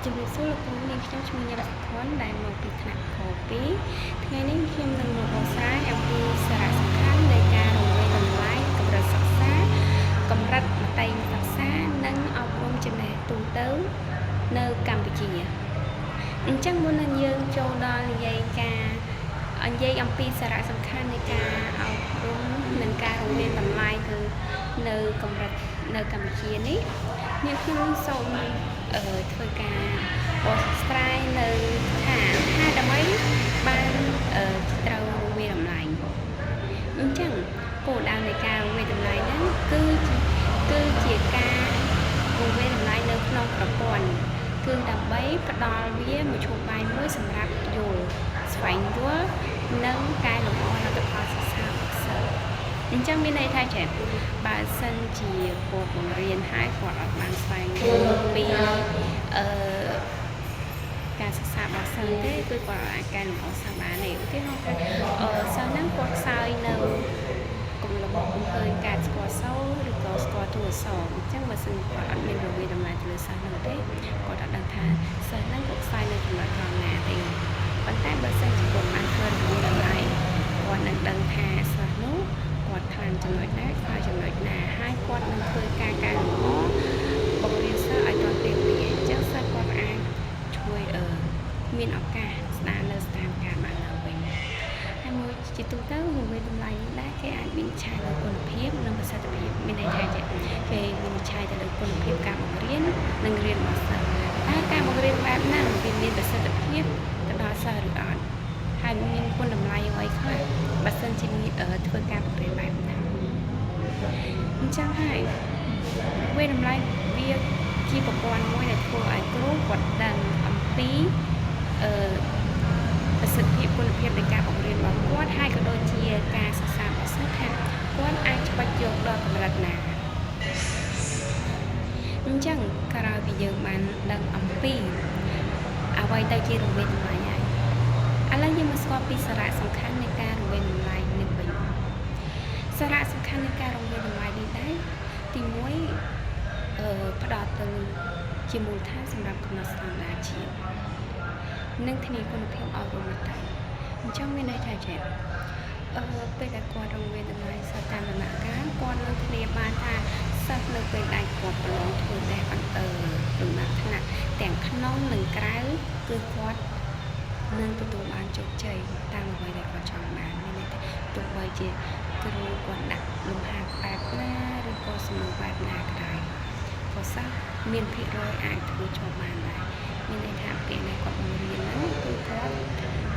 ជំរាបសួរលោកគ្រូនាងខ្ញុំឈ្មោះញ៉ាំសុខុនដែលមកពីថ្នាក់ខ2ថ្ងៃនេះខ្ញុំនឹងមកបកស្រាយអំពីសារៈសំខាន់នៃការរង្វាយតម្លៃកម្រិតសិក្សាកម្រិតមត្តេយ្យសិក្សានិងអប់រំចំណេះទូទៅនៅកម្ពុជាអញ្ចឹងមុននឹងយើងចូលដល់និយាយការនិយាយអំពីសារៈសំខាន់នៃការអប់រំនិងការរង្វាយតម្លៃគឺនៅកម្រិតនៅកម្ពុជានេះនាងខ្ញុំសូមធ្វើការបកស្រាយនៅថាហេតុអ្វីបានត្រូវរង្វាយតម្លៃអញ្ចឹងគោលដៅនៃការរង្វាយតម្លៃហ្នឹងគឺជាការរង្វាយតម្លៃនៅក្នុងប្រព័ន្ធគឺដើម្បីផ្ដល់វាមធ្យោបាយមួយសម្រាប់យល់ស្វែងយល់និងកែលម្អលទ្ធផលសិក្សារបស់សិស្សអញ្ចឹងមានន័យថាចេះបើសិនជាគាត់បង្រៀនហើយគាត់អត់បានស្វែងយល់ពីអឺការសិក្សារបស់សិស្សទេគឺគាត់អាចកែលម្អសិស្សបានទេឧទាហរណ៍ថាសិស្សហ្នឹងគាត់ខ្សោយនៅគំលបកំភើយការស្គាល់សូរឬក៏ស្គាល់តួអក្សរអញ្ចឹងបើសិនគាត់អត់មានរវាយតម្លៃទៅលើសិស្សហ្នឹងទេគាត់អត់ដឹងថាសិស្សហ្នឹងគាត់ខ្សោយនៅចំណុចត្រង់ណាទេប៉ុន្តែបើសិនជាគាត់បានធ្វើរវាយតម្លៃគាត់នឹងដឹងថាសិស្សនោះគាត់ខ្លាំងចំណុចណាខ្សោយចំណុចណាហើយគាត់នឹងធ្វើការកែលម្អបង្រៀនសិស្សឲ្យទាន់ពេលវេលាអញ្ចឹងសិស្សគាត់អាចជួយមានឱកាសស្ដារនៅស្ថានភាពបានឡើងវិញហើយមួយជាទូទៅរវាយតម្លៃនេះដែរគេអាចវិនិច្ឆ័យលើគុណភាពនិងប្រសិទ្ធភាពមានន័យថាគេវិនិច្ឆ័យទៅលើគុណភាពការបង្រៀននិងរៀនរបស់សិស្សតើការបង្រៀនបែបហ្នឹងវាមានប្រសិទ្ធភាពទៅដល់សិស្សឬអត់ហើយមានគុណតម្លៃអ្វីខ្លះបើសិនជាមានធ្វើការបង្រៀនបែបហ្នឹងអញ្ចឹងហើយវាតម្លៃវាជាប្រព័ន្ធមួយដែលធ្វើឲ្យគ្រូគាត់ដឹងអំពីអឺប្រសិទ្ធភាពគុណភាពនៃការបង្រៀនរបស់គាត់ហើយក៏ដូចជាការសិក្សារបស់សិស្សថាគាត់អាចច្បាច់យកដល់កម្រិតណាអញ្ចឹងក្រោយពីយើងបានដឹងអំពីអ្វីទៅជារង្វាយតម្លៃហើយឥឡូវយើងមកស្គាល់ពីសារៈសំខាន់នៃការរង្វាយតម្លៃនេះវិញសារៈសំខាន់នៃការរង្វាយតម្លៃនេះដែរទី1ផ្ដល់ទៅជាមូលដ្ឋានសម្រាប់កំណត់ស្តង់ដារជាតិនិងធានាគុណភាពអប់រំរដ្ឋអញ្ចឹងមានន័យថាចេះពេលដែលគាត់រង្វាយតម្លៃសិស្សតាមដំណាក់កាលគាត់នឹងធានាបានថាសិស្សនៅពេលដែលគាត់ប្រឡងធ្វើតេស្តអឺដំណាក់ថ្នាក់ទាំងក្នុងនិងក្រៅគឺគាត់នឹងទទួលបានជោគជ័យតាមអ្វីដែលគាត់ចង់បានមានន័យថាទោះបីជាគ្រូគាត់ដាក់លំហាត់បែបណាឬក៏សំណួរបែបណាក៏ដោយក៏សិស្សមានភាគរយអាចធ្វើជាប់បានដែរមានន័យថាពេលដែលគាត់បង្រៀនហ្នឹងគឺគាត់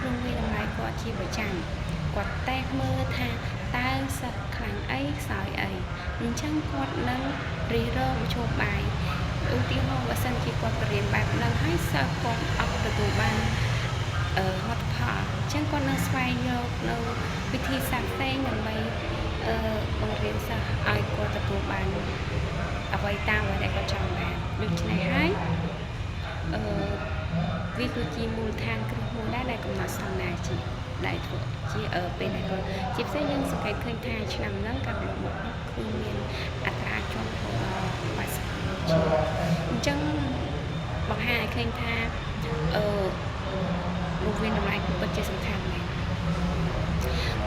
រង្វាយតម្លៃគាត់ជាប្រចាំគាត់តេស្តមើលថាតើសិស្សខ្លាំងអីខ្សោយអីអញ្ចឹងគាត់នឹងរិះរកមធ្យោបាយឧទាហរណ៍បើសិនជាគាត់បរៀនបែបហ្នឹងហើយសិស្សគាត់អត់ទទួលបានលទ្ធផលអញ្ចឹងគាត់នឹងស្វែងរកនៅវិធីសាស្ត្រផ្សេងដើម្បីបង្រៀនសិស្សឲ្យគាត់ទទួលបានអ្វីតាមអ្វីដែលគាត់ចង់បានដូច្នេះហើយអឺវាគឺជាមូលដ្ឋានគ្រឹះមួយដែរដែលកំណត់ស្តង់ដារជាតិដែលធ្វើជាពេលដែលគាត់ជាពិសេសយើងសង្កេតឃើញថាឆ្នាំហ្នឹងការប្រឡងមកគឺមានអត្រាជាប់រហូតដល់80%ជាងអញ្ចឹងបង្ហាញឲ្យឃើញថាអឺរង្វាយតម្លៃគឺពិតជាសំខាន់មែន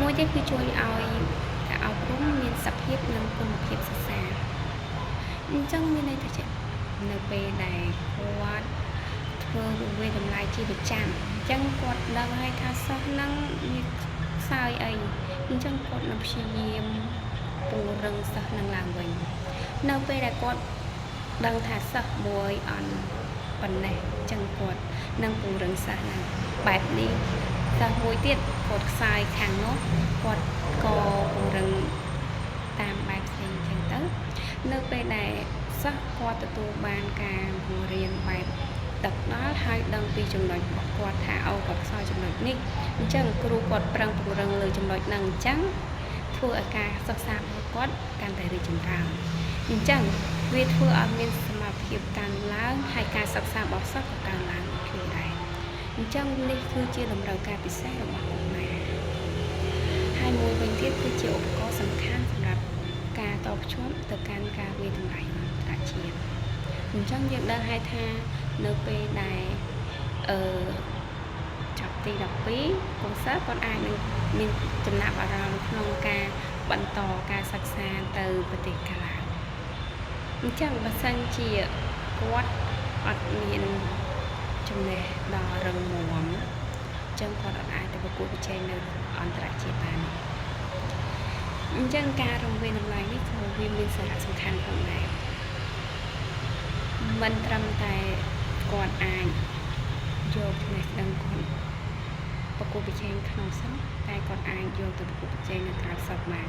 មួយទៀតគឺជួយឲ្យការអប់រំមានសភាពនិងគុណភាពសិក្សាអញ្ចឹងមានន័យថាជានៅពេលដែលគាត់ធ្វើរង្វាយតម្លៃជាប្រចាំអញ្ចឹងគាត់ដឹងហើយថាសិស្សហ្នឹងវាខ្សោយអីអញ្ចឹងគាត់នឹងព្យាយាមពង្រឹងសិស្សនឹងឡើងវិញនៅពេលដែលគាត់ដឹងថាសិស្សមួយអន់ប៉ុណ្ណេះអញ្ចឹងគាត់នឹងពង្រឹងសិស្សហ្នឹងបែបនេះសិស្សមួយទៀតគាត់ខ្សោយខាងនោះគាត់ក៏ពង្រឹងតាមបែបផ្សេងអញ្ចឹងទៅនៅពេលដែលសិស្សគាត់ទទួលបានការបង្រៀនបែបទឹកដល់ហើយដឹងពីចំណុចរបស់គាត់ថាអូគាត់ខ្សោយចំណុចនេះអញ្ចឹងគ្រូគាត់ប្រឹងពង្រឹងលើចំណុចហ្នឹងអញ្ចឹងធ្វើឲ្យការសិក្សារបស់គាត់កាន់តែរីកចម្រើនអញ្ចឹងវាធ្វើឲ្យមានសមត្ថភាពកើនឡើងហើយការសិក្សារបស់សិស្សក៏កើនឡើងដូចគ្នាដែរអញ្ចឹងនេះគឺជាតម្រូវការពិសេសរបស់កុមារហើយមួយវិញទៀតគឺជាឧបករណ៍សំខាន់សម្រាប់ការតភ្ជាប់ទៅកាន់ការវាយតម្លៃអន្តរជាតិអញ្ចឹងយើងដឹងហើយថា នៅពេលដែលអឺចប់ទី12កូនសិស្សគាត់អាចនឹងមានចំណាប់អារម្មណ៍ក្នុងការបន្តការសិក្សាទៅប្រទេសកាឡាអញ្ចឹងបើសិនជាគាត់អត់មានចំណេះដ៏រឹងមាំអញ្ចឹងគាត់អត់អាចទៅប្រកួតប្រជែងនៅអន្តរជាតិបានទេអញ្ចឹងការរង្វេងតម្លៃនេះក៏វាមានសារៈសំខាន់ផងដែរមិនត្រឹមតែគាត់អាចយកចំណេះដឹងគាត់ប្រកួតប្រជែងក្នុងស្រុកតែគាត់អាចយកទៅប្រកួតប្រជែងនៅក្រៅស្រុកបាន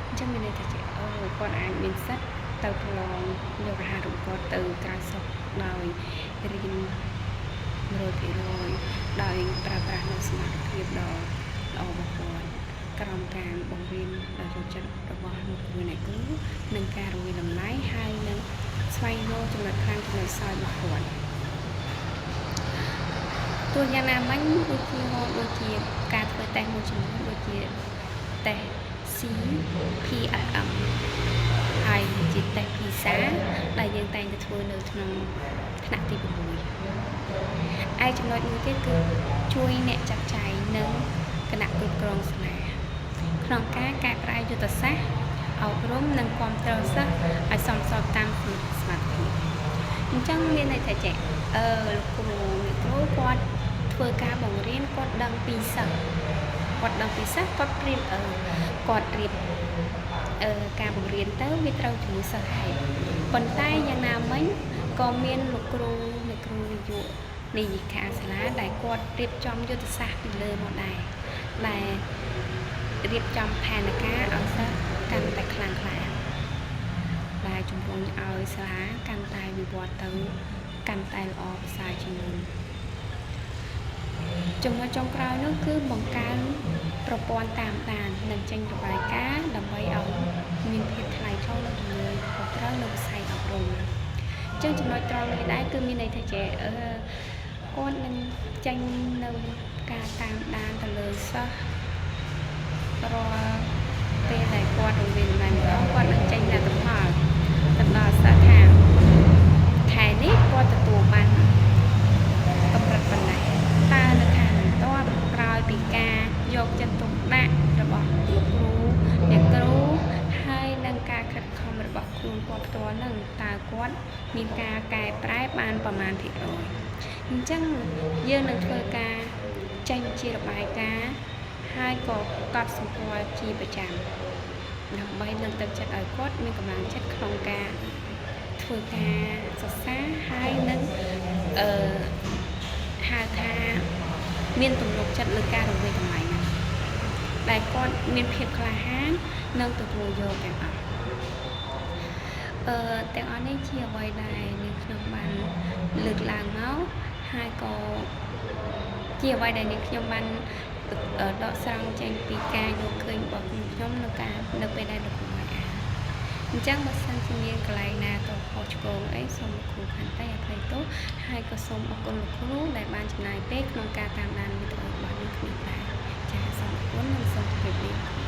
អញ្ចឹងមានន័យថាជាអូគាត់អាចមានសិទ្ធិទៅប្រឡងយកអាហារូបករណ៍ទៅក្រៅស្រុកដោយរៀន100%ដោយប្រើប្រាស់នូវសមត្ថភាពដ៏ល្អរបស់គាត់ក្រោមការបង្រៀនដ៏យកចិត្តរបស់លោកគ្រូអ្នកគ្រូនិងការរវាងតម្លៃហើយនឹងស្វែងរកចំណុចខ្លាំងចំណុចខ្សោយរបស់គាត់ទោះយ៉ាងណាមិញដូចជាដូចជាការធ្វើតេស្តមួយចំនួនដូចជាតេស្ត CPLM ហើយជាតេស្ត PISA ដែលយើងតែងតែធ្វើនៅក្នុងថ្នាក់ទី6ឯចំណុចមួយទៀតគឺជួយអ្នកចាត់ចែងនិងគណៈគ្រប់គ្រងសាលាក្នុងការកែប្រែយុទ្ធសាស្ត្រអប់រំនិងគ្រប់គ្រងសិស្សឲ្យសមស្របតាមសមត្ថភាពអញ្ចឹងមានន័យថាចេះអឺលោកគ្រូអ្នកគ្រូគាត់ធ្វើការបង្រៀនគាត់ដឹងពីសិស្សគាត់ដឹងពីសិស្សគាត់ព្រៀបអឺគាត់រៀបអឺការបង្រៀនទៅវាត្រូវជាមួយសិស្សហើយប៉ុន្តែយ៉ាងណាមិញក៏មានលោកគ្រូអ្នកគ្រូនាយកនាយិកាសាលាដែលគាត់រៀបចំយុទ្ធសាស្ត្រពីលើមកដែរដែលរៀបចំផែនការឲ្យសិស្សកាន់តែខ្លាំងក្លាដែលជំរុញឲ្យសាលាកាន់តែវិវត្តទៅកាន់តែល្អប្រសើរជាងមុនចំណុចចុងក្រោយនោះគឺបង្កើនប្រព័ន្ធតាមដាននិងចេញរបាយការណ៍ដើម្បីឲ្យមានភាពថ្លៃថ្នូរនិងទំនួលខុសត្រូវនៅវិស័យអប់រំអញ្ចឹងចំណុចត្រង់នេះដែរគឺមានន័យថាចេះអឺគាត់នឹងចេញនៅការតាមដានទៅលើសិស្សរាល់ពេលដែលគាត់រង្វេងម្ដងម្ដងគាត់នឹងចេញលទ្ធផលទៅដល់សិស្សថាខែនេះគាត់ទទួលបានកម្រិតប៉ុណ្ណេះតើនៅខែបន្ទាប់ក្រោយពីការយកចិត្តទុកដាក់របស់លោកគ្រូអ្នកគ្រូហើយនឹងការខិតខំរបស់ខ្លួនគាត់ផ្ទាល់នឹងតើគាត់មានការកែប្រែបានប្រមាណភាគរយអញ្ចឹងយើងនឹងធ្វើការចេញជារបាយការណ៍ហើយក៏កត់សម្គាល់ជាប្រចាំដើម្បីលើកទឹកចិត្តឲ្យគាត់មានកម្លាំងចិត្តក្នុងការធ្វើការសិក្សាហើយនឹងអឺហៅថាមានទំនុកចិត្តលើការរំលែកតម្លៃហ្នឹងដែលគាត់មានភាពក្លាហាននិងទទួលយកទាំងអស់អឺទាំងអស់នេះជាអ្វីដែលនាងខ្ញុំបានលើកឡើងមកហើយក៏ជាអ្វីដែលនាងខ្ញុំបានដកស្រង់ចេញពីការយល់ឃើញរបស់ខ្ញុំនៅការនៅពេលដែលលោកគ្រូឲ្យអានអញ្ចឹងបើសិនជាមានកន្លែងណាទៅខុសឆ្គងអីសូមលោកគ្រូខន្តីអភ័យទោសហើយក៏សូមអរគុណលោកគ្រូដែលបានចំណាយពេលក្នុងការតាមដានវីដេអូរបស់នាងខ្ញុំដែរចាសសូមអរគុណនិងសូមជម្រាបលា។